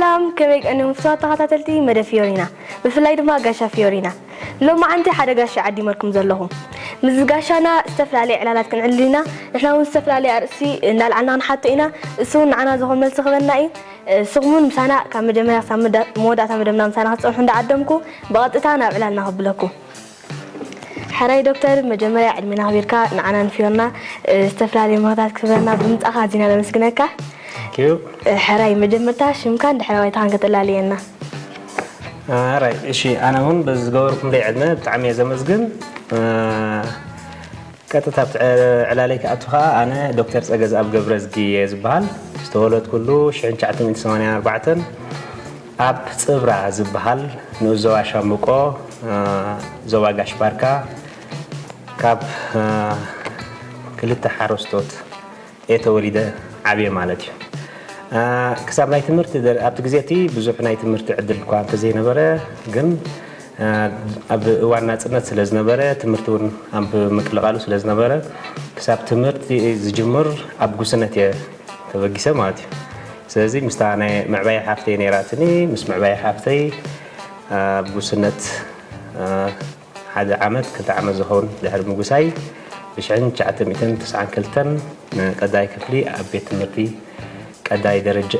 ሰላም፣ ከመይ ቀኒኹም ፍቱዋት ተኸታተልቲ መደብ ፊዮሪና፣ ብፍላይ ድማ ጋሻ ፊዮሪና? ሎማዓንቲ ሓደ ጋሻ ዓዲመልኩም ዘለኹ። ምስ ጋሻና ዝተፈላለየ ዕላላት ክንዕልል ኢና። ንሕና እውን ዝተፈላለየ ኣርእስቲ እናልዓልና ክንሓቶ ኢና። እሱ እውን ንዓና ዝኾን መልሲ ክበና እዩ። ንስኹም እውን ምሳና ካብ መጀመርያ ክሳብ መዳ-፣ መወዳእታ መደብና ምሳና ክትጸንሑ እንዳዓደምኩ፣ ብቐጥታ ናብ ዕላልና ከብለኩም። ሕራይ ዶክተር፣ መጀመርያ ዕድሜና ኣኽቢርካ ንዓና ንፊዮና፣ እ፣ ዝተፈላለየ መኽታት ክትህበና ብምምጻእካ ኣዚና ነመስግነካ። Thank you። እ፣ ሕራይ መጀመርታ ሽምካን ድሕረ ባይታኻን ከተላልየና። ሕራይ፣ እሺ፣ ኣነ እውን በዚ ዝገበርኩምለይ ዕድመ ብጣዕሚ እየ ዘመስግን። እ፣ ቀጥታ ኣብቲ ዕላለይ ክኣቱ ኸዓ፣ ኣነ ዶክተር ጸገዝኣብ ገብረዝጊ እየ ዝበሃል። ዝተወለድኩሉ ሽሕን ትሽዓተ ሚእትን ሰማንያን ኣርባዕተን ኣብ ጽብራ ዝበሃል ንኡስ ዞባ ሻምብቆ፣ እ፣ ዞባ ጋሽ ባርካ፣ ካብ፣ እ፣ ክልተ ሓረስቶት እየ ተወሊደ ዓብየ ማለት እዩ። እ፣ ክሳብ ናይ ትምህርቲ ደር-፣ ኣብቲ ግዜ እቲ ብዙሕ ናይ ትምህርቲ ዕድል እኳ እንተዘይነበረ፣ ግን፣ እ፣ ኣብ እዋን ናጽነት ስለ ዝነበረ፣ ትምህርቲ እውን ኣብ ምቅልቃሉ ስለ ዝነበረ፣ ክሳብ ትምህርቲ ዝጅምር ኣብ ጉስነት እየ ተበጊሰ ማለት እዩ። ስለዚ ምስታ ናይ ምዕባይ ሓፍተይ ነይራትኒ፣ ምስ ምዕባይ ሓፍተይ ኣብ ጉስነት፣ እ፣ ሓደ ዓመት፣ ክልተ ዓመት ዝኸውን ድሕሪ ምጉሳይ፣ ብሽሕን ትሽዓተ ሚእትን ተስዓን ክልተን ንቀዳይ ክፍሊ ኣብ ቤት ትምህርቲ ቀዳይ ደረጃ፣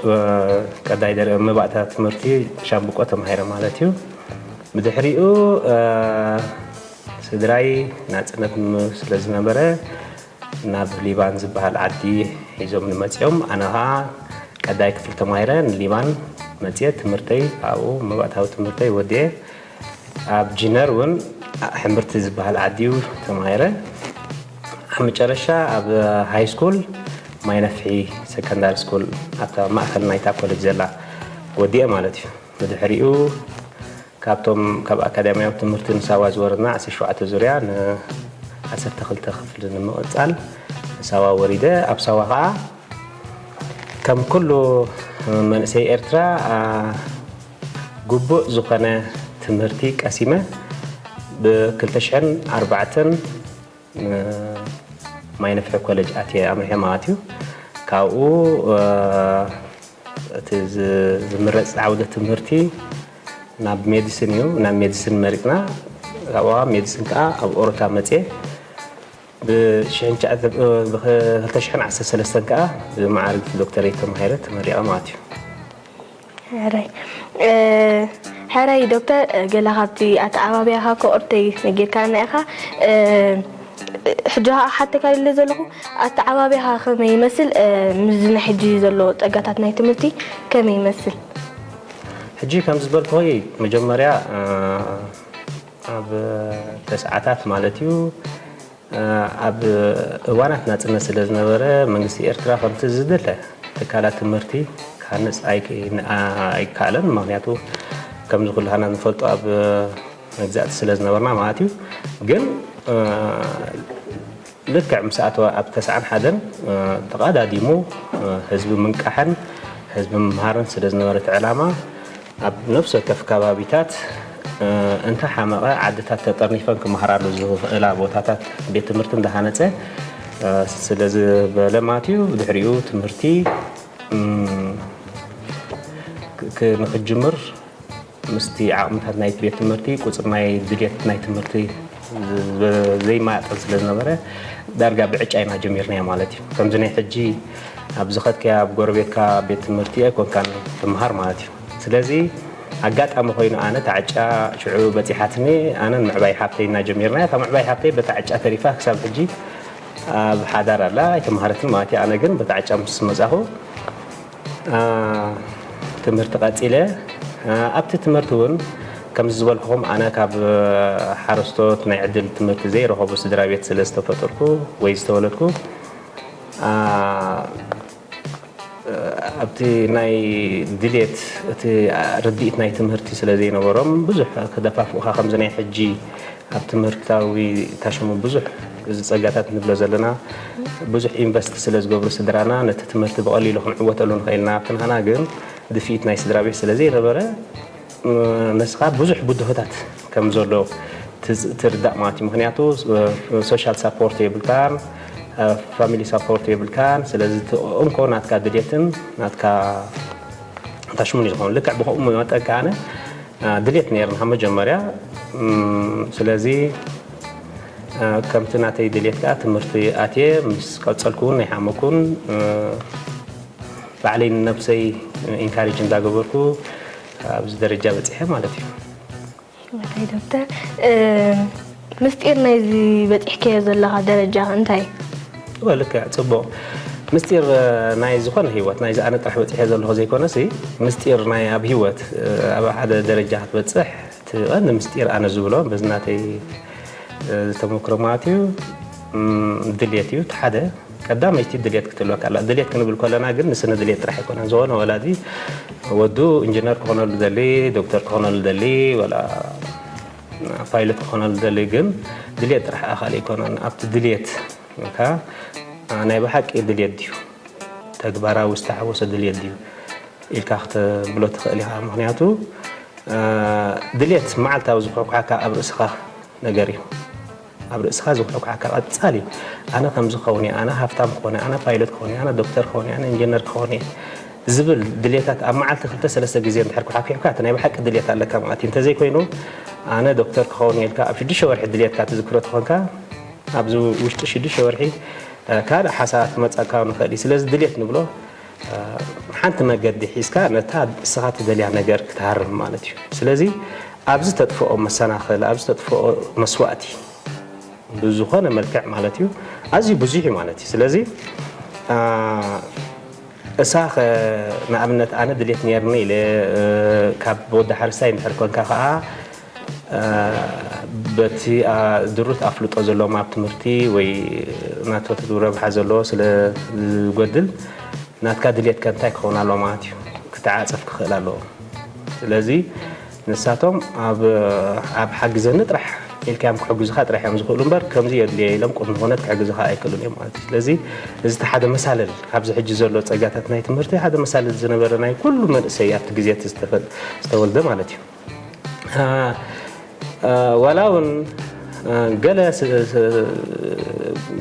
ቀዳይ ደረ-፣ መባእታ ትምህርቲ ሻምብቆ ተማሂረ ማለት እዩ። ብድሕሪኡ፣ እ፣ ስድራይ ናጽነት ም-፣ ስለ ዝነበረ፣ ናብ ሊባን ዝበሃል ዓዲ ሒዞም ንመጺኦም። ኣነ ኸዓ ቀዳይ ክፍሊ ተማሂረ ንሊባን መጽየ ትምህርተይ ኣብኡ መባእታዊ ትምህርተይ ወዲኤ ኣብ ጂነር እውን ሕምብርቲ ዝበሃል ዓዲ እዩ ተማሂረ። ኣብ መጨረሻ ኣብ ሃይ ስኩል ማይነፍሒ ሰከንዳሪ ስኩል ኣብታ ማእከል ናይታ ኮሌጅ ዘላ ወዲኤ ማለት እዩ። ብድሕሪኡ ካብቶም ካብ ኣካዳሚያዊ ትምህርቲ ንሳዋ ዝወረድና ዓሰርተ ሸውዓተ ዙርያ ን ዓሰርተ ክልተ ክፍሊ ንምቕጻል ንሳዋ ወሪደ። ኣብ ሳዋ ኸዓ ከም ኩሉ መንእሰይ ኤርትራ፣ አ፣ ግቡእ ዝኾነ ትምህርቲ ቀሲመ ብ ክልተ ሽሕን ኣርባዕተን ን ማይ ነፍሒ ኮሌጅ ኣትየ ኣምሪሐ ማለት እዩ። ካብኡ፣ እ፣ እቲ ዝ-፣ ዝምረጽ ዓውደ ትምህርቲ ናብ ሜዲሲን እዩ። ናብ ሜዲሲን መሪጽና። ካብኡ ሜዲሲን ከኣ ኣብ ኦሮታ መጽየ። ብሽሕን ትሽዓተ፣ እ፣ ብኽልተ ሽሕን ዓሰርተ ሰለስተን ከኣ ብመዓርግ ዶክተሬት ተማሂረ ተመሪቐ ማለት እዩ። ሕራይ፣ እ፣ ሕራይ ዶክተር፣ እ፣ ገለ ካብቲ ኣተዓባብያኻ ክኦርተይ ነጊርካና ኢኻ። እ፣ ሕጂ ኸዓ ሓተካ ኢለ ዘለኹ፣ ኣተዓባብያኻ ከመይ ይመስል? እ፣ ምስዚ ናይ ሕጂ ዘሎ ጸጋታት ናይ ትምህርቲ ከመይ ይመስል? ሕጂ ከም ዝበልኩኺ፣ መጀመርያ፣ እ፣ ኣብ ተስዓታት ማለት እዩ፣ እ፣ ኣብ እዋናት ናጽነት ስለ ዝነበረ፣ መንግስቲ ኤርትራ ከምቲ ዝድለ ትካላት ትምህርቲ ክሃንጽ ኣይክ-፣ ኣይከኣለን። ምኽንያቱ ከምዚ ኩላህና ንፈልጦ ኣብ መግዛእቲ ስለ ዝነበርና ማለት እዩ። ግን፣ እ፣ ልክዕ ምስ ኣተወ ኣብ ተስዓን ሓደን፣ እ፣ ተቐዳዲሙ፣ እ፣ ህዝቢ ምንቃሕን ህዝቢ ምምሃርን ስለ ዝነበረ እቲ ዕላማ፣ ኣብ ነፍሲ ወከፍ ከባቢታት፣ እ፣ እንተሓመቐ ዓድታት ተጠርኒፈን ክመሃራሉ ዝኽእላ ቦታታት ቤት ትምህርቲ እንዳሃነጸ፣ እ፣ ስለ ዝበለ ማለት እዩ። ብድሕሪኡ ትምህርቲ፣ እም፣ ክ-፣ ክ-፣ ንክጅምር ምስቲ ዓቕምታት ናይቲ ቤት ትምህርቲ፣ ቁጽሪ ናይ ድልየት ናይ ትምህርቲ ዘ-፣ ዘይማጠን ስለ ዝነበረ፣ ዳርጋ ብዕጫ ኢና ጀሚርናዮ ማለት እዩ። ከምዚ ናይ ሕጂ ኣብ ዝኸድካዮ ኣብ ጎረቤትካ ቤት ትምህርቲ ኣይኮንካን ትምሃር ማለት እዩ። ስለዚ ኣጋጣሚ ኮይኑ ኣነ እታ ዕጫ ሽዑ በጺሓትኒ፣ ኣነን ምዕባይ ሓብተይ ኢና ጀሚርናዮ። እታ ምዕባይ ሓብተይ በታ ዕጫ ተሪፋ ክሳብ ሕጂ ኣብ ሓዳር ኣላ፣ ኣይተምሃረትን ማለት እዩ። ኣነ ግን በታ ዕጫ ምስ መጻኹ፣ ኣ፣ ትምህርቲ ቀጺለ። ኣ፣ ኣብቲ ትምህርቲ እውን ከምዚ ዝበልኩኹም ኣነ ካብ ሓረስቶት ናይ ዕድል ትምህርቲ ዘይረኸቡ ስድራ ቤት ስለ ዝተፈጠርኩ ወይ ዝተወለድኩ፣ ኣ፣ ኣብቲ ናይ ድሌት፣ እቲ ርድኢት ናይ ትምህርቲ ስለ ዘይነበሮም፣ ብዙሕ ክደፋፍኡኻ፣ ከምዚ ናይ ሕጂ ኣብ ትምህርታዊ ታሽሙ ብዙሕ፣ እዚ ጸጋታት ንብሎ ዘለና፣ ብዙሕ ኢንቨስት ስለ ዝገብሩ ስድራና፣ ነቲ ትምህርቲ ብቐሊሉ ክንዕወተሉ ንኽእል ኢና። ኣብቲ ንሕና ግን ድፍኢት ናይ ስድራ ቤት ስለ ዘይነበረ፣ ንስኻ ብዙሕ ብድሆታት ከም ዘሎ ትዝ-፣ ትርዳእ ማለት እዩ። ምኽንያቱ፣ ሶሻል ሳፖርት የብልካን፣ ፋሚሊ ሳፖርት የብልካን። ስለዚ፣ እቲ እንኮ ናትካ ድሌትን ናትካ ታሽሙን እዩ ዝኾኑ። ልክዕ ብኸምኡ መጠን ከዓነ ድሌት ነይርና ካብ መጀመርያ። ስለዚ ከምቲ ናተይ ድሌት ከዓ ትምህርቲ ኣትየ ምስ ቀፀልኩ እውን ናይ ሓመኩን ባዕለይ ንነብሰይ ኢንካሬጅ እንዳገበርኩ ኣብዚ ደረጃ በፂሐ ማለት እዩ። ወታይ ዶክተር፣ ምስጢር ናይዚ በፂሕከዮ ዘለኻ ደረጃ እንታይ? ልክዕ፣ ፅቡቕ። ምስጢር ናይ ዝኾነ ህይወት ናይዚ ኣነ ጥራሕ በፂሐ ዘለኹ ዘይኮነሲ፣ ምስጢር ናይ ኣብ ህይወት ኣብ ሓደ ደረጃ ክትበፅሕ እቲ ቀንዲ ምስጢር ኣነ ዝብሎ በዚ ናተይ ዝተመክሮ ማለት እዩ። ድልየት እዩ እቲ ሓደ ቀዳመይቲ ድልየት ክትህልወካ ኣላ። ድልየት ክንብል ከለና ግን ንስነ ድልየት ጥራሕ ኣይኮነን። ዝኾነ ወላዲ ወዱ ኢንጂነር ክኾነሉ ደሊ፣ ዶክተር ክኾነሉ ደሊ፣ ወላ ፓይለት ክኾነሉ ደሊ፣ ግን ድልየት ጥራሕ ኣኻል ኣይኮነን። ኣብቲ ድልየት ኢልካ ናይ ብሓቂ ድልየት ድዩ፣ ተግባራዊ ዝተሓወሰ ድልየት ድዩ ኢልካ ክትብሎ ትኽእል ኢኻ። ምክንያቱ ድልየት መዓልታዊ ዝኩሕኩሓካ ኣብ ርእስኻ ነገር እዩ። ኣብ ርእስኻ ዝኩሕኩሓካ ቀጻሊ፣ ኣነ ከምዚ ክኸውን እየ፣ ኣነ ሃፍታም ክኾን እየ፣ ኣነ ፓይለት ክኾን እየ፣ ኣነ ዶክተር ክኾን እየ፣ ኣነ ኢንጂነር ክኾን እየ ዝብል ድሌታት ኣብ መዓልቲ ክልተ ሰለስተ ግዜ እንድሕር ኩሓኪሕካ፣ እቲ ናይ ብሓቂ ድሌት ኣለካ ማለት እዩ። እንተዘይኮይኑ፣ ኣነ ዶክተር ክኸውን እየ ኢልካ ኣብ ሽዱሽተ ወርሒ ድሌትካ ትዝክሮ ተኾንካ፣ ኣብዚ ውሽጢ ሽዱሽተ ወርሒ ካልእ ሓሳባት ክመጻካ ንኽእል እዩ። ስለዚ ድሌት ንብሎ ሓንቲ መገዲ ሒዝካ ነታ እስኻ ትደልያ ነገር ክትሃርም ማለት እዩ። ስለዚ ኣብዚ ተጥፍኦ መሰናኽል፣ ኣብዚ ተጥፍኦ መስዋእቲ ብዝኾነ መልክዕ ማለት እዩ ኣዝዩ ብዙሕ እዩ ማለት እዩ። ስለዚ እሳኸ ንኣብነት ኣነ ድሌት ነርኒ ኢለ ካብ ወዲ ሓረስታይ እንድሕር ኮንካ ከዓ በቲ ድሩት ኣፍልጦ ዘለዎም ኣብ ትምህርቲ ወይ ናቶ ረብሓ ዘለዎ ስለ ዝጎድል ናትካ ድሌትካ እንታይ ክኸውን ኣለዎ ማለት እዩ፣ ክተዓፀፍ ክኽእል ኣለዎ። ስለዚ ንሳቶም ኣብ ኣብ ሓግዘኒ ጥራሕ ኢልካዮም ክሕግዙኻ ጥራሕ እዮም ዝኽእሉ እምበር ከምዚ የድልየ ኢሎም ቅድሚ ኩነት ክሕግዙኻ ኣይክእሉን እዮም ማለት እዩ። ስለዚ እዚ እቲ ሓደ መሳለል ካብዚ ሕጂ ዘሎ ፀጋታት ናይ ትምህርቲ ሓደ መሳለል ዝነበረ ናይ ኩሉ መንእሰይ ኣብቲ ግዜ እቲ ዝተፈ- ዝተወልደ ማለት እዩ። ዋላ እውን ገለ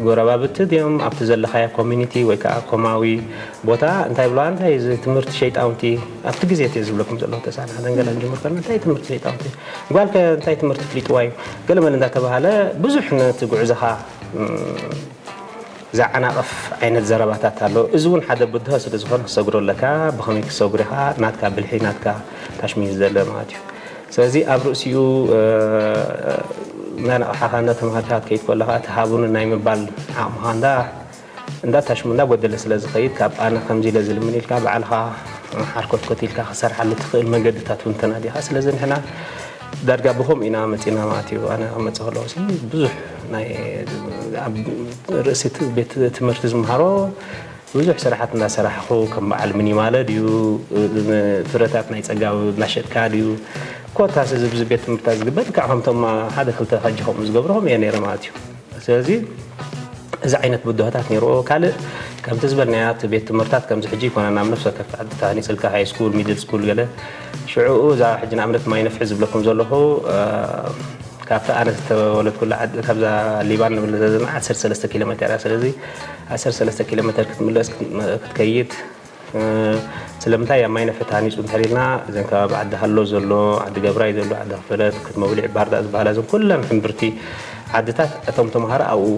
ጎረባብቲ ድዮም ኣብቲ ዘለኻዮ ኮሚኒቲ ወይ ከዓ ኮማዊ ቦታ እንታይ ብለዋ እንታይ እዚ ትምህርቲ ሸይጣውንቲ ኣብቲ ግዜ እቲ ዝብለኩም ዘለኹ ተሳና ሓደን ገለ እንጅምር ከለና እንታይ ትምህርቲ ሸይጣውንቲ ጓልከ እንታይ ትምህርቲ ፍሊጥዋ እዩ ገለ መለ እንዳተባሃለ ብዙሕ ነቲ ጉዕዞኻ ዝዓናቕፍ ዓይነት ዘረባታት ኣሎ። እዚ እውን ሓደ ብድሆ ስለ ዝኾነ ክሰግሮ ኣለካ። ብኸመይ ክሰግሮ ኢኻ? ናትካ ብልሒ ናትካ ታሽሚዝ ዘለ ማለት እዩ። ስለዚ ኣብ ርእሲኡ እናነቕሓኻ እናተምሃርካ ክትከይድ ከለኻ እቲ ሃቡኒ ናይ ምባል ዓቕምኻ እንዳ እንዳ ታሽሙ እንዳ ጎደለ ስለ ዝኸይድ ካብ ኣነ ከምዚ ኢለ ዝልምን ኢልካ ባዕልኻ ሓርኮትኮት ኢልካ ክሰርሓሉ ትኽእል መገድታት እውን ተናዲኻ። ስለዚ ንሕና ዳርጋ ብኸምኡ ኢና መፂና ማለት እዩ። ኣነ ክመፅእ ከለኹ ሲ ብዙሕ ናይ ኣብ ርእሲ እቲ ቤት ትምህርቲ ዝምሃሮ ብዙሕ ስራሓት እንዳሰራሕኹ ከም በዓል ሚኒማለ ድዩ ፍረታት ናይ ፀጋ እናሸጥካ ድዩ ኮታስ እዚ ብዚ ቤት ትምህርታት ዝግበር ከዓ ከምቶም ሓደ ክልተ ካጂ ከምኡ ዝገብርኹም እየ ነይረ ማለት እዩ። ስለዚ እዚ ዓይነት ብድሆታት ነይርዎ። ካልእ ከምቲ ዝበልናዮ እቲ ቤት ትምህርታት ከምዚ ሕጂ ይኮነ ናብ ነፍሲ ወከፍ ዓዲ ተሃኒፅልካ ሃይ ስኩል ሚድል ስኩል ገለ ሽዕኡ እዛ ሕጂ ንኣብነት ማይ ነፍሒ ዝብለኩም ዘለኹ ካብቲ ኣነ ዝተወለድኩላ ዓዲ ካብዛ ሊባን ንብል ዘለና ዓሰርተ ሰለስተ ኪሎ ሜተር እያ። ስለዚ ዓሰርተ ሰለስተ ኪሎ ሜተር ክትምለስ ክትከይድ ስለምንታይ ኣብ ማይ ነፍሒ ተሃኒፁ እንድሕር ኢልና እዘን ከባቢ ዓዲ ሃሎ ዘሎ ዓዲ ገብራይ ዘሎ ዓዲ ክፈለት ክትመብሊዕ ባርዳ ዝበሃላ እዘን ኩለን ሕምብርቲ ዓድታት እቶም ተምሃሮ ኣብኡ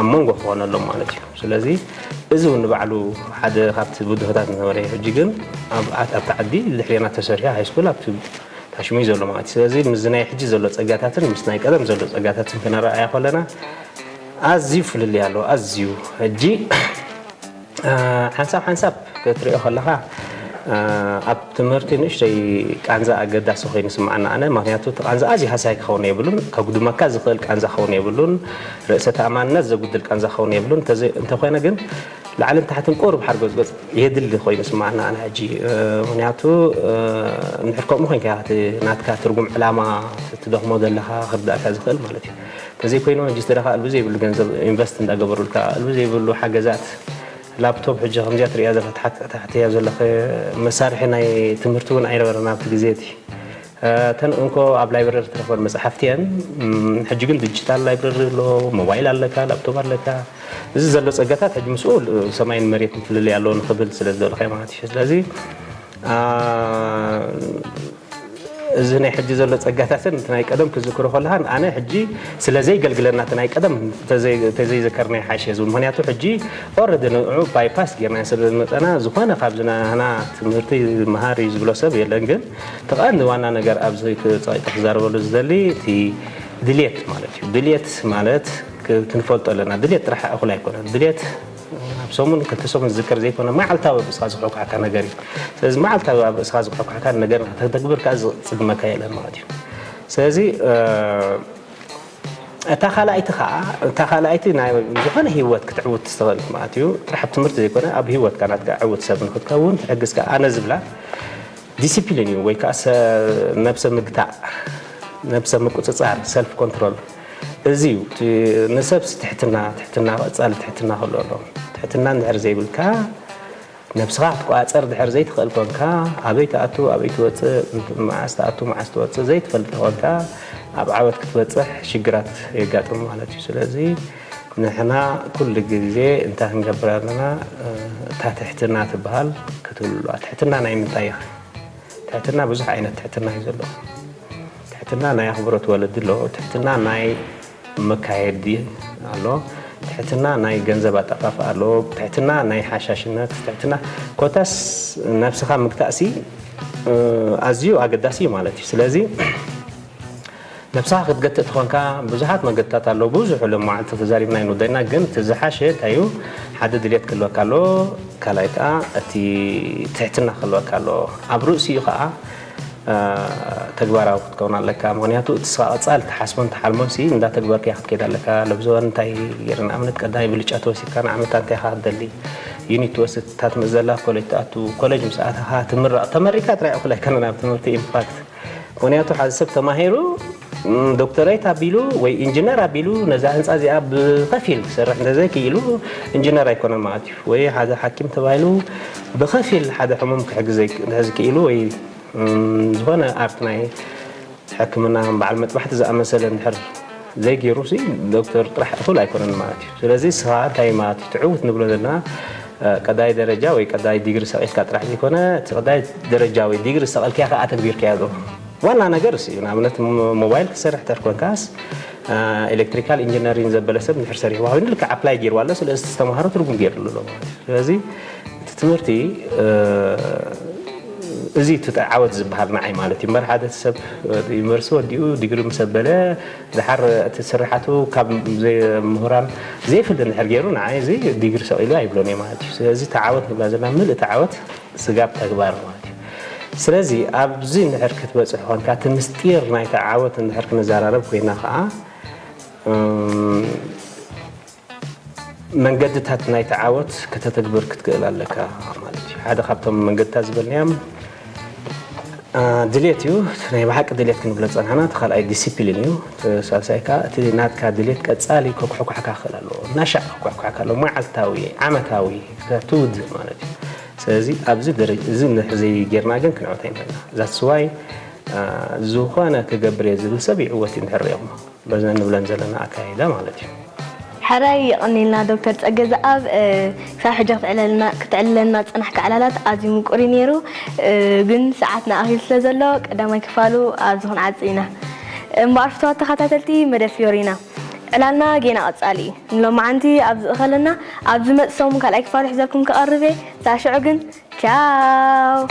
ኣብ መንጎ ክኾነሎም ማለት እዩ። ስለዚ እዚ እውን ንባዕሉ ሓደ ካብቲ ብድሆታት ዝነበረ እዩ። ሕጂ ግን ኣብቲ ዓዲ ልሕሌና ተሰሪሑ ሃይስኩል ኣብቲ ታሽሙ እዩ ዘሎ ማለት እዩ። ስለዚ ምስ ናይ ሕጂ ዘሎ ፀጋታትን ምስ ናይ ቀደም ዘሎ ፀጋታትን ክነረኣያ ከለና ኣዝዩ ፍልልይ ኣለዎ። ኣዝዩ ሕጂ ሓንሳብ ሓንሳብ ክትሪኦ ከለኻ ኣብ ትምህርቲ ንእሽተይ ቃንዛ ኣገዳሲ ኮይኑ ስምዓና ኣነ ምክንያቱ እቲ ቃንዛ ኣዝዩ ሃሳይ ክኸውን የብሉን ከጉድመካ ዝኽእል ቃንዛ ክኸውን የብሉን ርእሰ ተኣማንነት ዘጉድል ቃንዛ ክኸውን የብሉን እንተኮይነ ግን ላዕልን ታሕትን ቁሩብ ሓርጎፅጎፅ የድሊ ኮይኑ ስምዓና ኣነ ሕጂ ምክንያቱ እንድሕር ከምኡ ኮይንካ ናትካ ትርጉም ዕላማ ትደኽሞ ዘለካ ክርዳእካ ዝኽእል ማለት እዩ እንተዘይኮይኑ ሕጂ ስደኻ እልቢ ዘይብሉ ገንዘብ ኢንቨስት እንዳገበሩልካ እልቢ ዘይብሉ ሓገዛት ላፕቶፕ ሕጂ ከምዚኣ ትሪያ ዘለካ ታሕትያ ዘለኸ መሳርሒ ናይ ትምህርቲ እውን ኣይነበረን ኣብቲ ግዜ እቲ እተን እንኮ ኣብ ላይብረሪ ትረኽበን መፅሓፍቲ እየን ሕጂ ግን ዲጂታል ላይብረሪ ኣሎ ሞባይል ኣለካ ላፕቶፕ ኣለካ እዚ ዘሎ ፀጋታት ሕጂ ምስኡ ሰማይን መሬትን ፍልልይ ኣለዎ ንክብል ስለ ዝደለኸ ማለት እዩ ስለዚ እዚ ናይ ሕጂ ዘሎ ጸጋታትን እቲ ናይ ቀደም ክዝክሮ ከለኻን ኣነ ሕጂ ስለ ዘይገልግለና እቲ ናይ ቀደም ተዘይ- ተዘይዘከርና ይሓሸ ዝብል። ምኽንያቱ ሕጂ ኦረዲ ንዑ ባይፓስ ጌርና ስለ ዝመጸና ዝኾነ ካብዚ ናህና ትምህርቲ መሃር እዩ ዝብሎ ሰብ የለን። ግን እቲ ቀንዲ ዋና ነገር ኣብዚ ክጸ- ክዛረበሉ ዝደሊ እቲ ድልየት ማለት እዩ። ድልየት ማለት ክ- ክንፈልጦ ኣለና። ድልየት ጥራሕ እኹል ኣይኮነን። ድልየት ኣብ ሰሙን ክልተ ሰሙን ዝዝከር ዘይኮነ መዓልታዊ ብስኻ ዝኮኳዕካ ነገር እዩ። ስለዚ መዓልታዊ ኣብ እስኻ ዝኮኳዕካ ነገር ከተግብር ከዓ ዝፅግመካ የለን ማለት እዩ። ስለዚ እታ ካልኣይቲ ከዓ እታ ካልኣይቲ ናይ ዝኾነ ህይወት ክትዕውት ትኽእል ማለት እዩ። ጥራሕ ኣብ ትምህርቲ ዘይኮነ ኣብ ህይወትካ ናትካ ዕውት ሰብ ንክትከውን ትሕግዝካ ኣነ ዝብላ ዲሲፕሊን እዩ ወይ ከዓ ነብሰ ምግታእ፣ ነብሰ ምቁፅፃር፣ ሰልፍ ኮንትሮል። እዚ እዩ እቲ ንሰብሲ ትሕትና ትሕትና ቀፃሊ ትሕትና ክህሉ ኣለዎ። ትሕትና እንድሕር ዘይብልካ ነብስኻ ክትቆፃፀር ድሕር ዘይትኽእል ኮንካ ኣበይ ትኣቱ ኣበይ ትወፅእ፣ መዓስ ትኣቱ መዓስ ትወፅእ ዘይትፈልጥ ኮንካ ኣብ ዓወት ክትበፅሕ ሽግራት የጋጥም ማለት እዩ። ስለዚ ንሕና ኩሉ ግዜ እንታይ ክንገብር ኣለና? እታ ትሕትና ትበሃል ክትህሉ ኣለዋ። ትሕትና ናይ ምንታይ ኢኻ? ትሕትና ብዙሕ ዓይነት ትሕትና እዩ ዘሎ። ትሕትና ናይ ኣኽብሮት ወለዲ ኣሎ። ትሕትና ናይ መካየዲ ኣሎ። ትሕትና ናይ ገንዘብ ኣጠፋፍኣ ኣሎ። ትሕትና ናይ ሓሻሽነት ትሕትና ኮታስ ነብስኻ ምግታእሲ ኣዝዩ ኣገዳሲ እዩ ማለት እዩ። ስለዚ ነብስኻ ክትገትእ ተኾንካ ብዙሓት መገድታት ኣለዉ። ብዙሑ ሎም መዓልቲ ተዛሪብና ኣይንወደና፣ ግን እቲ ዝሓሸ እንታይ እዩ? ሓደ ድልየት ክህልወካ ኣለዎ፣ ካልኣይ ከዓ እቲ ትሕትና ክህልወካ ኣለዎ። ኣብ ርእሲኡ ከዓ ተግባራዊ ክትከውን ኣለካ። ምኽንያቱ እቲ ስኻ ቀፃል ትሓስቦን ትሓልሞን ሲ እንዳተግበርካዮ ክትከይድ ኣለካ። ለብዘወን እንታይ ገይረ ንኣብነት ቀዳማይ ብልጫ ተወሲድካ ንዓመታ እንታይ ኢኻ ክትደሊ? ዩኒት ትወስድ እታ ትምእዘላ ኮሌጅ ትኣቱ። ኮሌጅ ምስ ኣተኻ ትምረቕ። ተመሪካ ጥራይ እኹል ኣይኮነን ኣብ ትምህርቲ ኢምፓክት። ምኽንያቱ ሓደ ሰብ ተማሂሩ ዶክተሬት ኣቢሉ ወይ ኢንጂነር ኣቢሉ ነዛ ህንፃ እዚኣ ብኸፊል ክሰርሕ እንተዘይክኢሉ ኢንጂነር ኣይኮነን ማለት እዩ። ወይ ሓደ ሓኪም ተባሂሉ ብኸፊል ሓደ ሕሙም ክሕግዝ ክኢሉ ወይ ዝኾነ ኣርት ናይ ሕክምና በዓል መጥባሕቲ ዝኣመሰለ እንድሕር ዘይገይሩ ሲ ዶክተር ጥራሕ እኹል ኣይኮነን ማለት እዩ። ስለዚ ስኻ እንታይ ማለት እዩ ትዕውት ንብሎ ዘለና ቀዳይ ደረጃ ወይ ቀዳይ ዲግሪ ሰቂልካ ጥራሕ ዘይኮነ እቲ ቀዳይ ደረጃ ወይ ዲግሪ ሰቀልካያ ከዓ ተግቢርካያ ዶ ዋና ነገር እሱ እዩ። ንኣብነት ሞባይል ክሰርሕ ተርኮንካስ ኤሌክትሪካል ኢንጂነሪን ዘበለ ሰብ ንድሕር ሰሪሕዋ ኮይኑ ልክዕ ኣፕላይ ገይርዋ ኣሎ። ስለዚ ዝተምሃሮ ትርጉም ገይርሉ ኣሎ ማለት እዩ። ስለዚ እቲ ትምህርቲ እዚ እቲ ዓወት ዝበሃል ንዓይ ማለት እዩ። እምበር ሓደ ሰብ ዩኒቨርሲቲ ወዲኡ ዲግሪ ምስ ኣበለ ድሓር እቲ ስርሓቱ ካብ ምሁራን ዘይፍሊ እንድሕር ገይሩ ንዓይ እዚ ዲግሪ ሰቕ ኢሉ ኣይብሎን እየ ማለት እዩ። ስለዚ እቲ ዓወት ንብላ ዘለና ምልእ እቲ ዓወት ስጋብ ተግባር ማለት እዩ። ስለዚ ኣብዚ እንድሕር ክትበፅሕ ኮንካ እቲ ምስጢር ናይቲ ዓወት እንድሕር ክንዘራረብ ኮይና ከዓ መንገድታት ናይቲ ዓወት ከተተግብር ክትክእል ኣለካ ማለት እዩ። ሓደ ካብቶም መንገድታት ዝበልናዮም ድሌት እዩ። ናይ ብሓቂ ድሌት ክንብሎ ዝፀናሕና እቲ ካልኣይ ዲሲፕሊን እዩ። ሳልሳይ ከዓ እቲ ናትካ ድሌት ቀፃሊ ከኩሕኳሕካ ክኽእል ኣለዎ። እናሻዕ ከኩሕኳሕካ ኣለዎ። መዓልታዊ፣ ዓመታዊ፣ ትውድእ ማለት እዩ። ስለዚ ኣብዚ ደረጃ እዚ ንድሕር ዘይጌርና ግን ክንዕወት ኣይንኽእልና። ዛትስዋይ ዝኾነ ክገብር እየ ዝብል ሰብ ይዕወት እዩ እንድሕር ሪኦም በዘን ንብለን ዘለና ኣካይዳ ማለት እዩ። ሕራይ የቐኒልና ዶክተር ጸገ ዘኣብ ክሳብ ሕጂ ክትዕለልና ዝጸናሕካ ዕላላት ኣዝዩ ምቁር እዩ ነይሩ፣ ግን ሰዓትና ኣኺሉ ስለ ዘሎ ቀዳማይ ክፋሉ ኣብዚ ክንዓጽ ኢና። እምበኣር ፍትዋት ተኸታተልቲ መደብ ፊዮሪና ዕላልና ጌና ቀጻሊ እዩ። ንሎማዓንቲ ኣብዚ እኸለና ኣብ ዝመጽእ ሰሙን ካልኣይ ክፋሉ ሒዘልኩም ክቐርብ እየ። ሳሽዑ ግን Ciao!